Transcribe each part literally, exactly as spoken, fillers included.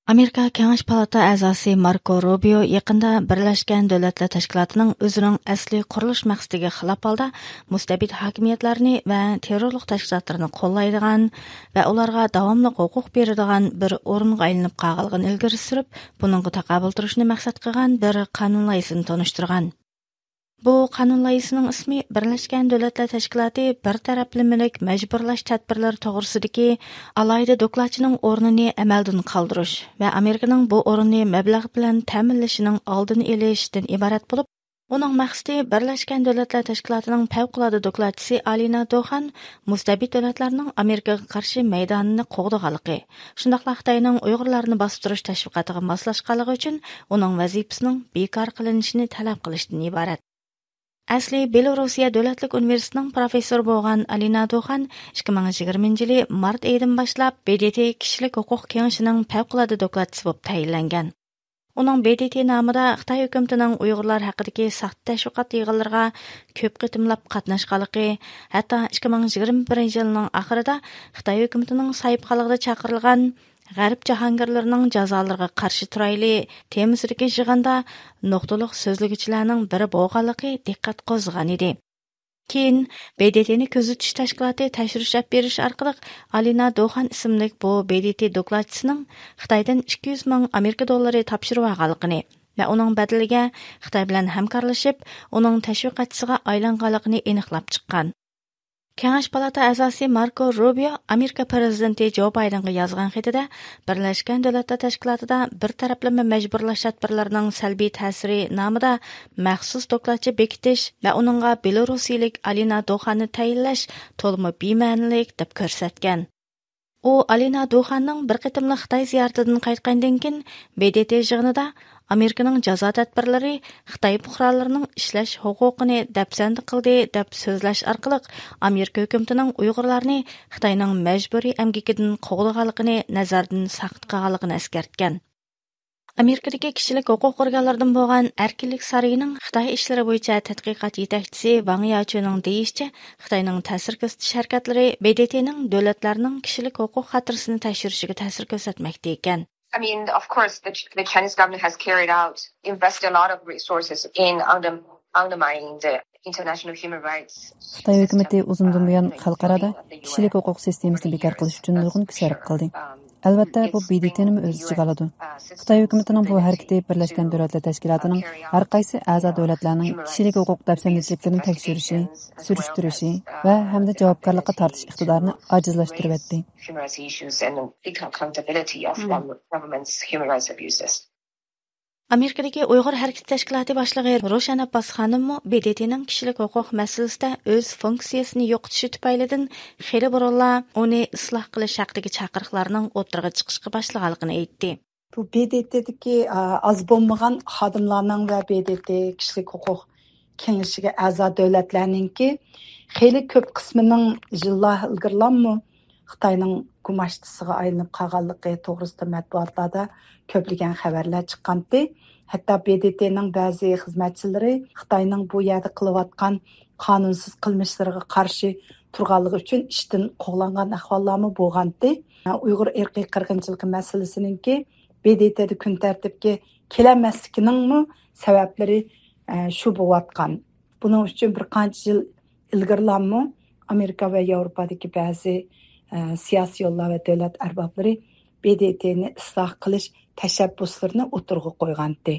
ئامېرىكا كېڭەش پالاتا ئەزاسى ماركو روبىيو يېقىندا بىرلەشكەن دۆلەتلەر تەشكىلاتىنىڭ ئۆزىنىڭ ئەسلىي قۇرۇلۇش مەقسىتىگە خىلاپ ھالدا مۇستەبىت ھاكىمىيەتلەرنى ۋە تېررورلۇق تەشكىلاتلىرىنى قوللايدىغان ۋە ئۇلارغا داۋاملىق ھوقۇق بېرىدىغان بىر ئورۇنغا ئايلىنىپ قالغانلىقىنى ئىلگىرى سۈرۈپ، بۇنىڭغا تاقابىل تۇرۇشنى مەقسەت قىلغان بىر قانۇن لايىھىسىنى تونۇشتۇرغان. بۇ قانۇن لايىھىسىنىڭ ئىسمى بىرلەشكەن دۆلەتلەر تەشكىلاتى بىر تەرەپلىمىلىك مەجبۇرلاش تەدبىرلىرى توغرىسىدىكى ئالاھىدە دوكلاتچىنىڭ ئورنىنى ئەمەلدىن قالدۇرۇش ۋە ئامېرىكىنىڭ بۇ ئورۇننى مەبلەغ بىلەن تەمىنلىشىنىڭ ئالدىنى ئېلىشتىن ئىبارەت بولۇپ، ئۇنىڭ مەقسىتى بىرلەشكەن دۆلەتلەر تەشكىلاتىنىڭ پەۋقۇلئاددە دوكلاتچىسى ئالىنا دوخان مۇستەبىت دۆلەتلەرنىڭ ئامېرىكىغا قارشى مەيدانىنى قوغدىغانلىقى، شۇنداقلا خىتاينىڭ ئۇيغۇرلارنى باستۇرۇش تەشۋىقاتىغا ماسلاشقانلىقى ئۈچۈن ئۇنىڭ ۋەزىپىسىنىڭ بىكار قىلىنىشىنى تەلەپ قىلىشتىن ئىبارەت. ئەسلى بېلوروسىيە دۆلەتلىك ئۇنىۋېرسىتېتىنىڭ پروفېسسورى بولغان ئالىنا دوخان ئىككى مىڭ يىگىرمىنچى يىلى مارت ئېيىدىن باشلاپ ب د ت كىشىلىك ھوقۇق كېڭىشىنىڭ پەۋقۇلئاددە دوكلاتچىسى بولۇپ تەيىنلەنگەن. ئۇنىڭ ب د ت نامىدا خىتاي ھۆكۈمىتىنىڭ ئۇيغۇرلار ھەققىدىكى ساختا تەشۋىقات يىغىنلىرىغا كۆپ قېتىملاپ قاتناشقانلىقى، ھەتتا ئىككى مىڭ يىگىرمە بىرىنچى يىلنىڭ ئاخىرىدا خىتاي ھۆكۈمىتىنىڭ ساھىبخانلىقىدا چاقىرىلغان غەرب جاھانگىرلىرىنىڭ جازالىرىغا قارشى تۇرايلى تېمىسىدىكى يىغىندا نۇقتىلىق سۆزلىگۈچىلەرنىڭ بىرى بولغانلىقى دىققەت قوزغىغان ئىدى. كېيىن ب د ت نى كۆزىتىش تەشكىلاتى تەكشۈرۈش ئېلىپ بېرىش ئارقىلىق ئالىنا دوخان ئىسىملىك بۇ ب د ت دوكلاتچىسىنىڭ خىتايدىن ئىككى يۈز مىڭ ئامېرىكا دوللىرى تاپشۇرۇۋالغانلىقىنى ۋە ئۇنىڭ بەدىلىگە خىتاي بىلەن ھەمكارلىشىپ، ئۇنىڭ تەشۋىقاتچىسىغا ئايلانغانلىقىنى ئېنىقلاپ چىققان. كېڭەش پالاتا ئەزاسى ماركو روبىيو ئامېرىكا پىرېزىدېنتى جو بايدېنغا يازغان خېتىدە، بىرلەشكەن دۆلەتلەر تەشكىلاتىدا بىر تەرەپلىمە مەجبۇرلاش تەدبىرلىرىنىڭ سەلبىي تەسىرى نامىدا مەخسۇس دوكلاتچى بېكىتىش ۋە ئۇنىڭغا بېلورۇسىيىلىك ئالىنا دوخاننى تەيىنلەش تولىمۇ بىمەنىلىك دەپ كۆرسەتكەن. ئۇ ئالىنا دوخاننىڭ بىر قېتىملىق خىتاي زىيارىتىدىن قايتقاندىن كېيىن ب د ت يىغىنىدا ئامېرىكىنىڭ جازا تەدبىرلىرى خىتاي پۇقرالىرىنىڭ ئىشلەش ھوقۇقىنى دەپسەندە قىلدى دەپ سۆزلەش ئارقىلىق ئامېرىكا ھۆكۈمىتىنىڭ ئۇيغۇرلارنى خىتاينىڭ مەجبۇرىي ئەمگىكىدىن قوغدىغانلىقىنى نەزەردىن ساقىت قىلغانلىقىنى ئەسكەرتكەن. ئامېرىكىدىكى كىشىلىك ھوقۇق ئورگانلىرىدىن بولغان ئەركىنلىك سارىيىنىڭ خىتاي ئىشلىرى بويىچە تەتقىقات يېتەكچىسى ۋاڭ ياچۈنىڭ دېيىشىچە، خىتاينىڭ تەسىر كۆرسىتىش ھەرىكەتلىرى ب د ت نىڭ دۆلەتلەرنىڭ كىشىلىك ھوقۇق خاتىرىسىنى تەكشۈرۈشىگە تەسىر كۆرسەتمەكتە ئىكەن. I mean, of course, the, the Chinese government has carried out, invested a lot of resources in under, undermining the international human rights. خىتاي ھۆكۈمىتى ئۇزۇندىن بۇيان خەلقئارادا كىشىلىك ھوقۇق سىستېمىسىنى بىكار قىلىش ئۈچۈن نۇرغۇن كۈچ سەرپ قىلدى. ئەلۋەتتە، بۇ ب د ت نىمۇ ئۆز ئىچىگە ئالىدۇ. خىتاي ھۆكۈمىتىنىڭ بۇ ھەرىكىتى بىرلەشكەن دۆلەتلەر تەشكىلاتىنىڭ ھەر قايسى ئەزا دۆلەتلەرنىڭ كىشىلىك ھوقۇق دەپسەندىچىلىكلىرىنى تەكشۈرۈشى، سۈرۈشتۈرۈشى ۋە ھەمدە جاۋابكارلىققا تارتىش ئىقتىدارىنى ئاجىزلاشتۇرۇۋەتتى. Human rights issues and the accountability of government's human rights abuses. ئامېرىكىدىكى ئۇيغۇر ھەرىكىتى تەشكىلاتى باشلىقى روشەن ئابباس خانىممۇ ب د ت نىڭ كىشىلىك ھوقۇق مەسىلىسىدە ئۆز فۇنكسىيەسىنى يوقىتىشى تۈپەيلىدىن خېلى بۇرۇنلا ئۇنى ئىسلاھ قىلىش ھەققىدىكى چاقىرىقلارنىڭ ئوتتۇرىغا چىقىشقا باشلىغانلىقىنى ئېيتتى. بۇ ب د ت دىكى، ئا، ئاز بولمىغان خادىملارنىڭ ۋە ب د ت كىشىلىك ھوقۇق كېڭىشىگە ئەزا دۆلەتلەرنىڭكى خېلى كۆپ قىسمىنىڭ يىللار ئىلگىرىلاممۇ خىتاينىڭ گۇماشتىسىغا ئايلىنىپ قالغانلىقى توغرىسىدا مەتبۇئاتلاردا كۆپلىگەن خەۋەرلەر چىققانتى. ھەتتا ب د ت نىڭ بەزى خىزمەتچىلىرى خىتاينىڭ بۇ يەردە قىلىۋاتقان قانۇنسىز قىلمىشلىرىغا قارشى تۇرغانلىقى ئۈچۈن ئىشتىن قوغلانغان ئەھۋاللارمۇ بولغانتى. ئۇيغۇر ئىرقىي قىرغىنچىلىقى مەسىلىسىنىڭكى ب د ت دە كۈن تەرتىپكە كېلەلمەسلىكىنىڭمۇ سەۋەبلىرى، ئە، شۇ بولۇۋاتقان. بۇنىڭ ئۈچۈن بىر قانچە يىل ئىلگىرىلاممۇ ئامېرىكا ۋە ياۋروپادىكى بەزى، ئە، سىياسىيونلار ۋە دۆلەت ئەربابلىرى ب د ت نى ئىسلاھ قىلىش تەشەببۇسلىرىنى ئوتتۇرىغا قويغانتى.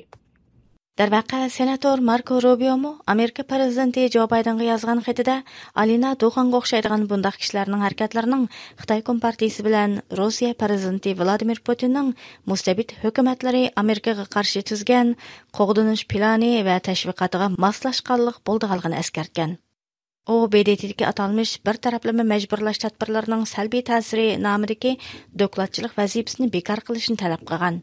دەرۋەقە، سېناتور ماركو روبىيومۇ ئامېرىكا پىرېزىدېنتى جو بايدېنغا يازغان خېتىدە، ئالىنا دوخانغا ئوخشايدىغان بۇنداق كىشىلەرنىڭ ھەرىكەتلىرىنىڭ خىتاي كومپارتىيىسى بىلەن روسىيە پىرېزىدېنتى ۋلادىمىر پۇتىننىڭ مۇستەبىت ھۆكۈمەتلىرى ئامېرىكىغا قارشى تۈزگەن قوغدىنىش پىلانى ۋە تەشۋىقاتىغا ماسلاشقانلىق بولىدىغانلىقىنى ئەسكەرتكەن. ئۇ ب د ت دىكى ئاتالمىش بىر تەرەپلىمە مەجبۇرلاش تەدبىرلىرىنىڭ سەلبىي تەسىرى نامىدىكى دوكلاتچىلىق ۋەزىپىسىنى بىكار قىلىشنى تەلەپ قىلغان.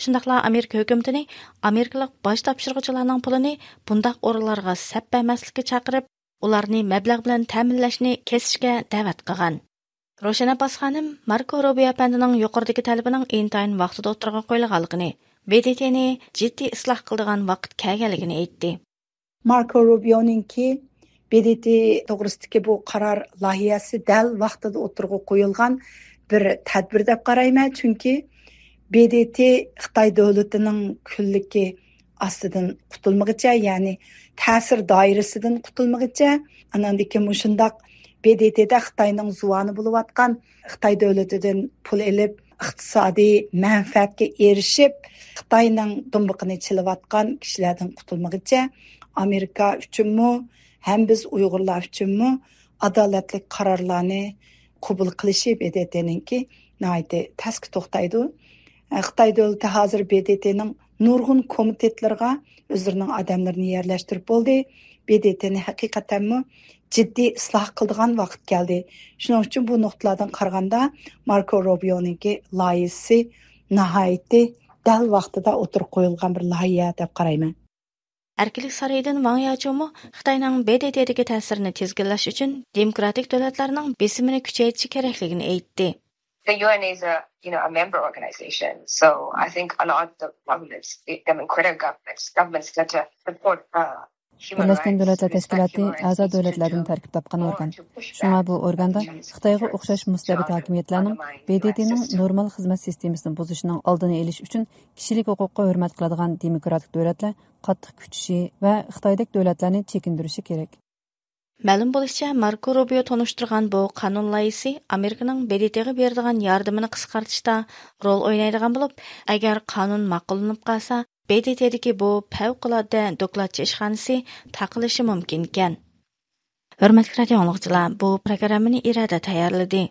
شۇنداقلا ئامېرىكا ھۆكۈمىتىنى ئامېرىكىلىق باج تاپشۇرغۇچىلارنىڭ پۇلىنى بۇنداق ئورۇنلارغا سەپ بەرمەسلىككە چاقىرىپ، ئۇلارنى مەبلەغ بىلەن تەمىنلەشنى كېسىشكە دەۋەت قىلغان. روشەن ئابباس خانىم ماركو روبىيو ئەپەندىنىڭ يۇقىرىدىكى تەلىپىنىڭ ئىنتايىن ۋاقتىدا ئوتتۇرىغا قويۇلغانلىقىنى، ب د ت نى جىددىي ئىسلاھ قىلىدىغان ۋاقىت كەلگەنلىكىنى ئېيتتى. ماركو روبىيونىڭكى ب د ت توغرىسىدىكى بۇ قارار لايىھەسى دەل ۋاقتىدا ئوتتۇرىغا قويۇلغان بىر تەدبىر دەپ قارايمەن، چۈنكى ب د ت خىتاي دۆلىتىنىڭ كۈنلۈكى ئاستىدىن قۇتۇلمىغىچە، يەنى تەسىر دائىرىسىدىن قۇتۇلمىغىچە، ئاناندىن كېيىن مۇشۇنداق ب د ت دە خىتاينىڭ زۇۋانى بولۇۋاتقان، خىتاي دۆلىتىدىن پۇل ئېلىپ، ئىقتىسادىي مەنپەئەتكە ئېرىشىپ، خىتاينىڭ دۇمبىقىنى چېلىۋاتقان كىشىلەردىن قۇتۇلمىغىچە، ئامېرىكا ئۈچۈنمۇ ھەم بىز ئۇيغۇرلار ئۈچۈنمۇ ئادالەتلىك قارارلارنى قوبۇل قىلىشى ب د ت نىڭكى ناھايىتى تەسكە توختايدۇ. خىتاي دۆلىتى ھازىر ب د ت نىڭ نۇرغۇن كومىتېتلىرىغا ئۆزلىرىنىڭ ئادەملىرىنى يەرلەشتۈرۈپ بولدى. ب د ت نى ھەقىقەتەنمۇ جىددىي ئىسلاھ قىلىدىغان ۋاقىت كەلدى. شۇنىڭ ئۈچۈن بۇ نۇقتىلاردىن قارىغاندا، ماركو روبىيونىڭكى لايىھىسى ناھايىتى دەل ۋاقتىدا ئوتتۇرىغا قويۇلغان بىر لايىھە دەپ قارايمەن. ئەركىنلىك سارىيىدىن ۋاڭ ياچۇمۇ خىتاينىڭ ب د ت دىكى تەسىرىنى تىزگىنلەش ئۈچۈن دېموكراتىك دۆلەتلەرنىڭ بېسىمىنى كۈچەيتىشى كېرەكلىكىنى ئېيتتى. The U N is a, you know, a member organization. So I think a lot of the governments, the democratic governments, governments that uh, support uh, human بىرلەشكەن rights دۆلەتلەر تەشكىلاتى ئەزا دۆلەتلەردىن تەركىب تاپقان ئورگان. شۇڭا بۇ ئورگاندا خىتايغا ئوخشاش مۇستەبىت ھاكىمىيەتلەرنىڭ ب د ت نىڭ نورمال خىزمەت سىستېمىسىنى بۇزۇشىنىڭ ئالدىنى ئېلىش ئۈچۈن كىشىلىك ھوقۇققا ھۆرمەت قىلىدىغان دېموكراتىك دۆلەتلەر قاتتىق كۈچىشى ۋە خىتايدەك دۆلەتلەرنى چېكىندۈرۈشى كېرەك. مەلۇم بولۇشىچە، ماركو روبىيو تونۇشتۇرغان بۇ قانۇن لايىھىسى ئامېرىكىنىڭ ب د ت غا بېرىدىغان ياردىمىنى قىسقارتىشتا رول ئوينايدىغان بولۇپ، ئەگەر قانۇن ماقۇللىنىپ قالسا، ب د ت دىكى بۇ پەۋقۇلئاددە دوكلاتچى ئىشخانىسى تاقىلىشى مۇمكىنكەن. ھۆرمەتلىك رادىيو ئاڭلىغۇچىلار، بۇ پروگراممىنى ئىرادە تەييارلىدى.